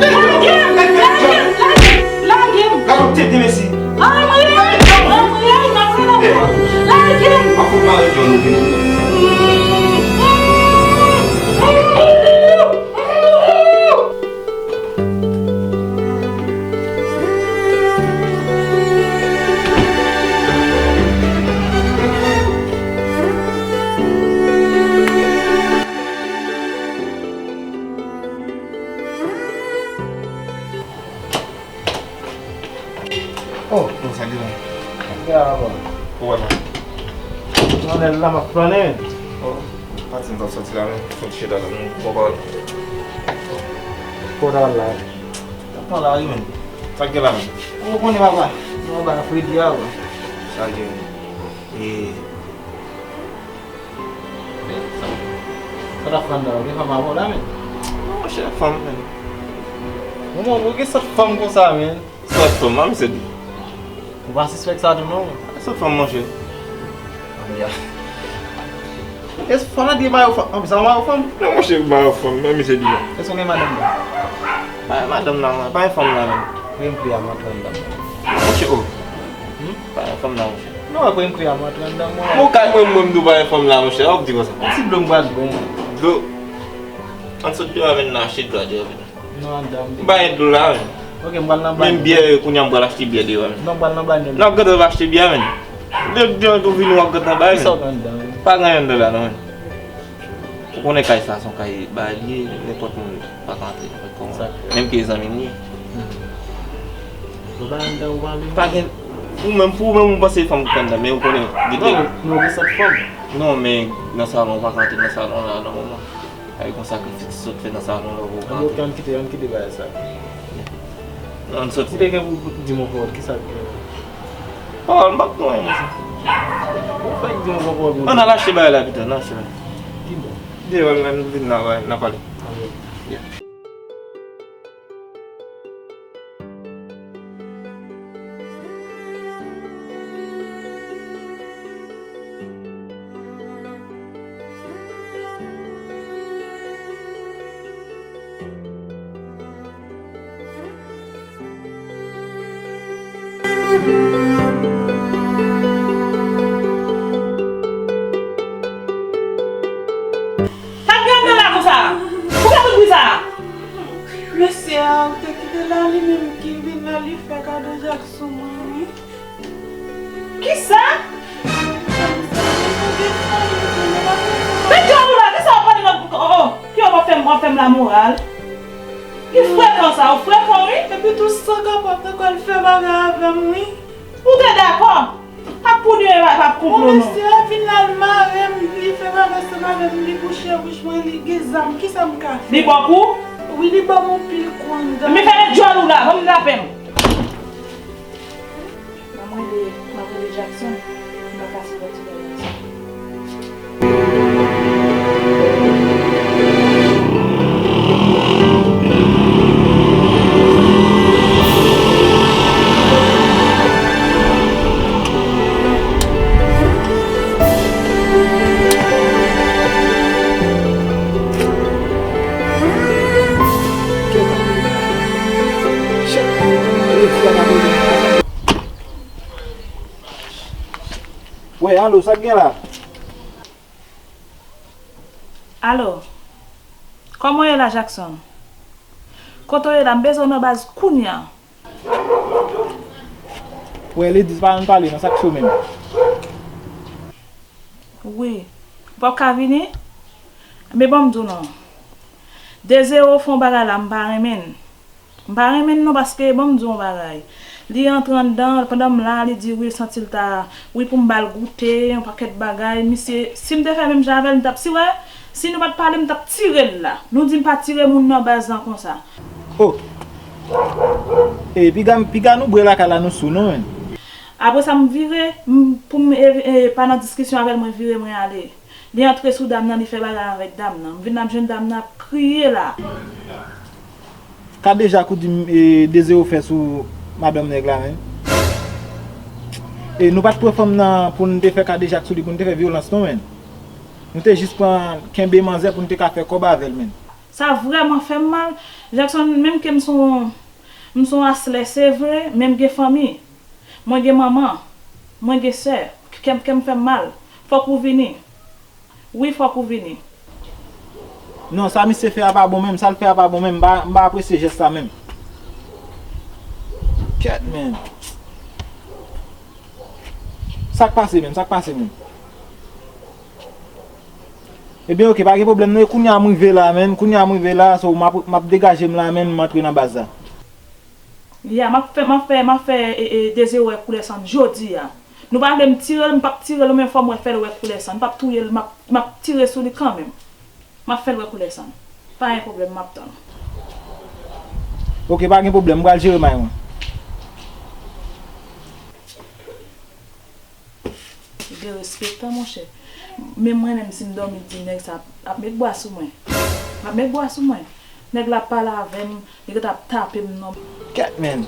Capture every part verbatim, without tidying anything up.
Lage m! Lage m! Lage m! Lage m! Lage m! Ay, mwen! Ay, mwen! Lage m! M ap fout mare John, wi. Oh, non, sa gen la. Sa gen la, papa. Ou wè la. Nan lè la, m ap flannen. Oh, pati m t ap soti la, men. Soti chita la, men. Bon, pawòl. Kote w t al la? T ap pran la, wi, men. Sa gen la, men. Ou konnen, papa. Nou anba fredi a, papa. Sa gen. E, sa, sa t ap fè anndan, gen fanm avè w la, men? Non, monchè, fanm, men. Manman, ou gen sòt fanm konsa, men. Sòt fanm, a, misye di. Ou pa sispèk sa tou, non? Sòt fanm, monchè. Anbya. Èske fanm nan di mayo fanm? Anbya, sa mayo fanm? Non, monchè, mayo fanm, men misye di non. Èske w gen madanm nan? Pa gen madanm la, mwen. Pa gen fanm la, men. Premye pri a, m antre anndan. Monchè, oh. Hmm? Pa gen fanm la, monchè. Non, premye pri a, m antre anndan, mwen. Mwen, kay mwen, mwen, m di w pa gen fanm la, monchè. Ou di konsa. Ti dlo m pral bwè. Dlo. Ann sot deyò avè n nan achte dlo a deyò, vini. Non, anndan, m di. M pa gen dlo la, men. Ok, m pral nan bal. Menm byè, kounye a m pral achte byè deyò, men. Non, m pral nan bal, men. Nan gade w achte byè, men. De, de, de, ou vini, w ap gade nan bal, men. Kisa w gen anndan, men? Pa gen anyen anndan la, non, men. Ou konnen kay sa, se yon kay bagay li ye, nenpòt moun pa ka antre, nenpòt kòman. Sa k fè. Menm ke zanmi m ye. Hmm. Ou pa anndan, ou pa vin. Pa gen, ou menm, pou ou menm, ou panse fanm ki anndan, men ou konnen, gen de. Non, men ou gen sòt fanm. Non, men nan salon, ou pa ka antre nan salon la, nan moman. Ay, gon sakrifis sot fè nan salon la, ou pa. Ok, ann kite, ann kite bagay sa. Ann soti. Ou te gen pou di m yon pawòl, kisa k gen? Pawòl, m p ap di w anyen, monchè. Ou fèk di m yon pawòl, monchè. Ann al achte bagay la pita, ann achte bagay. Ki bò? Deyò, ann vin la, n a pale. Ok. Yeah. Sa k gen anndan la konsa? Poukisa tout bri sa a? Mesye a, ou te kite la, li menm ki vin la, li fè kado Jackson mwen, wi. Kisa? Fè djòl ou la, kisa w ap pale nan, oh, oh, ki w ap fè m, w ap fè m lamoral? Ki frekan sa, ou frekan, wi. Epi tou san kapab nan kò l fè bagay avè m, wi. Ou te dakò? Pa pou li, pa, pa pou non. Bon, mesye a vin la, l mare m, li fè bagay ansanm avè m, li bouche bouch mwen, li gen zam, kisa m ka fè? Li ba w kou? Wi, li ban m anpil kou anndan. Men fèmen djòl ou la, ban m lapè m. M ap rele, m ap rele Jackson, m pa ka sipòte bagay sa. Wè, alo, sa k gen la? Alo, kòman w ye la, Jackson? Kote w ye la? M bezwen w nan baz kounya. Wè, Lady, pa ann pale, non, sa k cho menm? Wi. Ou p ap ka vini? Men ban m di w non. De zewo fè yon bagay la, m pa renmen l. M pa renmen l non, paske ban m di w yon bagay. Li antre anndan, pandan m la, li di wi, l santi l ta, wi, pou m ba l goute, yon pakèt bagay. Misye, si m te fè menm jan avè l, m t ap, si wè, si nou pa t pale, m t ap tire l la. Nou di m pa tire moun nan baz lan konsa. Oh. E, piga, piga nou bwè lakay la, nou sou, non, menm. Apre sa, m vire, m, pou m e, e, pa nan diskisyon avè l, mwen vire, mwen ale. Li antre sou dam nan, li fè bagay avèk dam nan. M vin ap jwenn dam nan ap kriye la. Kadejak ou di m, e, de zewo fè sou madanm nèg la, menm. E nou pa t pran fanm nan pou n te fè kadejak sou li, pou n te fè vyolans, non, menm. Nou te jis pran kenbe manzè pou n te ka fè kòb avè l, menm. Sa vrèman fè m mal. Jackson, menm ke m se yon, m se yon aslè, se vre, men m gen fanmi. Mwen gen manman. Mwen gen sè. Kè m, kè m fè m mal. Fòk ou vini. Wi, fòk ou vini. Non, sa misye fè a pa bon menm, sa l fè a pa bon menm, m pa, m pa apresye jès sa menm. Kèt, menm. Sa k pase menm, sa k pase menm? Ebyen, oke, pa gen pwoblèm non, e kounye a m rive la, menm, kounye a m rive la, so, m ap, m ap degaje m la, menm, m antre nan baz la. Ya, m ap fè, m ap fè, m ap fè e, e, Dezire wè koulè san jodi a. Nou pa vle m tire l, m p ap tire l, men fò m wè fè l wè koulè san. M p ap touye l, m ap, m ap tire sou li kanmenm. M ap fè l wè koulè san. Pa gen pwoblèm, m ap tann. Ok, pa gen pwoblèm, m pral jere may mwen. Derespektan, monchè. Menm mwen menm, si m dòmi, di nèg sa ap met bwa sou mwen. L ap met bwa sou mwen. Nèg la ap pale avè m, li gentan ap tape m non. Kèt, menn.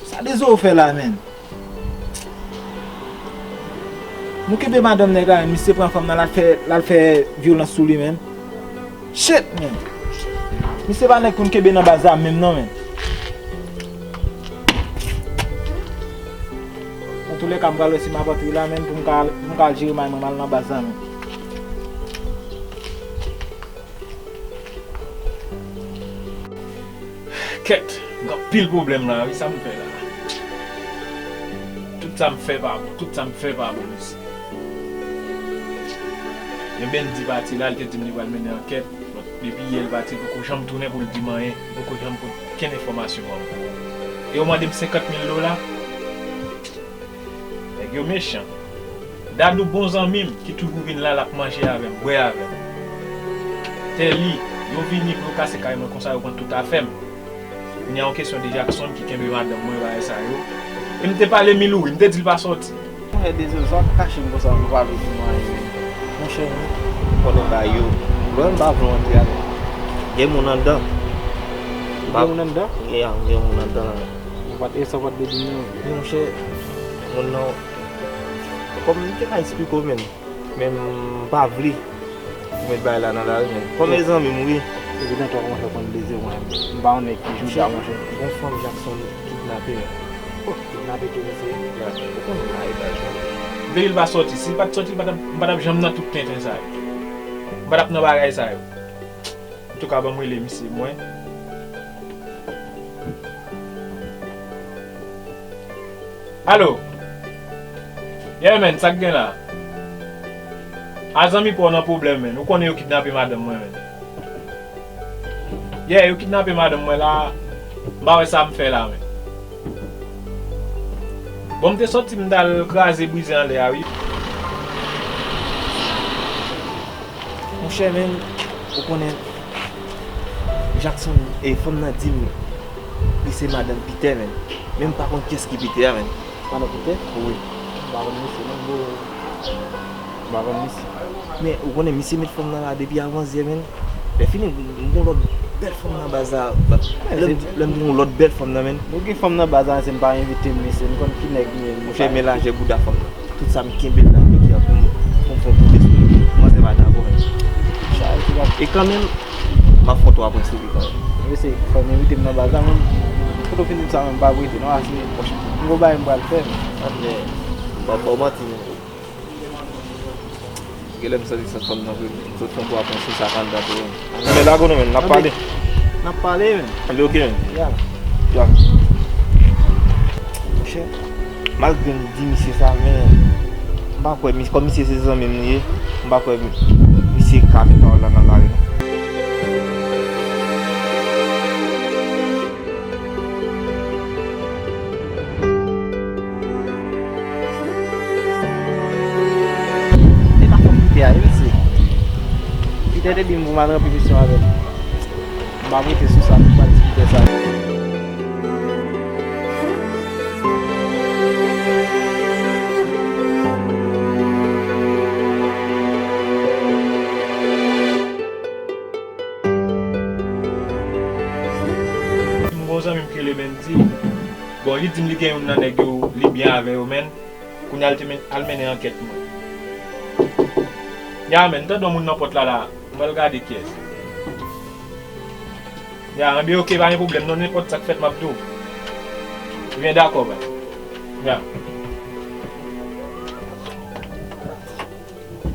Sa Dezire fè la, menn. Nou kenbe madanm nèg la, menn. Misye pran fanm nan, l al fè, l al fè vyolans sou li, menn. Shit, menn. Misye pa nèg pou n kenbe nan baz la menm non, menn. Antoulèka, m pral wè si m ap antre la, menn, pou m ka, pou m ka al jere may mwen, m al nan baz la, menn. Kèt, m gen anpil pwoblèm la wi, sa m fè la? Tout sa m fè pa bon, tout sa m fè pa bon, mesye. Men Bendy pati la, li te di m li pral mennen ankèt. Depi yè l pati, l poko janm tounen pou l di m anyen, li poko janm pote okenn enfòmasyon ban mwen. E yo mande m senkant mil dola. Nèg yo mechan. Dadou bon zanmi m ki toujou vin la, l ap manje avè m, bwè avè m. Tèli, yo vini pou yo kase kay mwen konsa, yo pran tout afè m. Kounye a yon kesyon de Jackson ki kenbe madanm mwen, bagay sa yo. E m te pale Milouri, m te di l pa sòti. Monchè Dezire, sa w ap kache m konsa, ou pa vle di m anyen menm. Monchè, ou konnen bagay yo. Lè m pa vle w antre avè m. Gen moun anndan. Gen moun anndan? Gen, gen moun anndan la. Ou pa t, e sa w pa t vle di m nan? Monchè, moun nan, kòm m te ka eksplike w menm, men m pa vle ou met bagay la nan lari menm. Kòm e zanmi m ou ye. Epi nan twa kòmanse konn Dezire mwen, m pa yon nèg ki jouda monchè. Gon fanm Jackson kidnape menm. Oh, kidnape tou mesye. Ou konn bagay baz la. M te di l pa sòti, si l pa t sòti, m pa t ap, m pa t ap janm nan tout tenten sa yo. M pa t ap nan bagay sa yo. Antouka, ban m rele misye mwen. Alo? Yeah man, sa k gen la? A zanmi pa w nan pwoblèm, man. Ou konnen yo kidnape madanm mwen, man. Yeah, yo kidnape madanm mwen la. M pa wè sa m fè la, man. Bon, m te sòti m t al kraze brize anlè a, wi. Monchè, menn, ou konnen, Jackson, e, fanm nan di m li se madanm Peter, menn. Men m pa konn kiyès ki Peter a, menn. Madanm Peter? Wi. M pa konn misye, non, bro. M pa konn misye. Men, ou konnen, misye met fanm nan la depi avanzyè, menn. Lè fini, m gen yon lòt bèl fanm nan baz la. Lè m di yon lòt bèl fanm nan, menn. Nou gen fanm nan baz la, se m pa envite m, mesye. M konn ki nèg li ye. Monchè, men lajè bouda fanm nan. Tout sa m kenbe l la, piti a, pou m, pou m fè yon koute sou li. Manzè pa dakò, menn. E kanmenm, m ap fè yon twa pwen sou li kanmenm. Mesye, fò n envite m nan baz la, menn. Kote w fin di m sa, menn, m p ap rete, non, ase. M gon bagay m pral fè, menn. Ann, men, m p ap ba w manti, menn. Genlè m santi sa fanm nan vre. M sot fè yon twa pwen sou sa k anndan tou, wi. Men lage w non, men, n ap pale. N ap pale, men. Li oke, men. Ya. Ya. Monchè, malgre m di misye sa, men m pa kwè, mis- kòm misye se zanmi m li ye, m pa kwè misye ka met pawòl la nan lari, non. E pa fòk Peter a, e mesye. Peter te di m pou m al ranpli misyon avè l. M ap rete sou sa, m pa di Peter sa. M gon zanmi m ki rele Bendy. Bon, li di m li gen youn nan nèg yo, li byen avè yo, men kounye a l te men- al mennen ankèt mwen. Ya, men, m tande yon moun nan pòt la, la. M pral gade kiyès. Ya, enben, oke, pa gen pwoblèm, non, nenpòt sa k fèt, m ap di w. Ebyen, dakò, baz. Ya.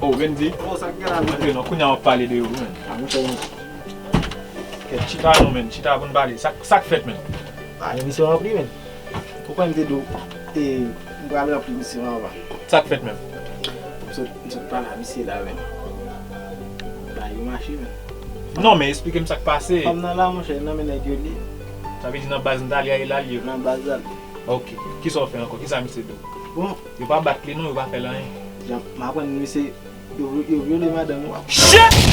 Oh, Bendy. Oh, sa k gen la, antre non, kounye a m ap pale de ou, men. Ah, monchè, men. Kèt, chita non, men, chita pou n pale. Sa, sa k fèt, men? Ah, emisyon ranpli, men. Ou kwè m te di w, e, m pral ranpli misyon an, pa? Sa k fèt, men? M sot, m sot pale a misye la, men. Bagay yo mache, men. Non, men eksplike m sa k pase. Fanm nan la, monchè, nan men nèg yo li ye. Sa vle di nan baz m t ale a, e la l ye. Nan baz la. Ok. Kisa w fè ankò? Kisa misye di w? Bon, Yo pa bat li non, yo pa fè l anyen. jan m aprann misye, yo, yo vyole madanm ou. Shit!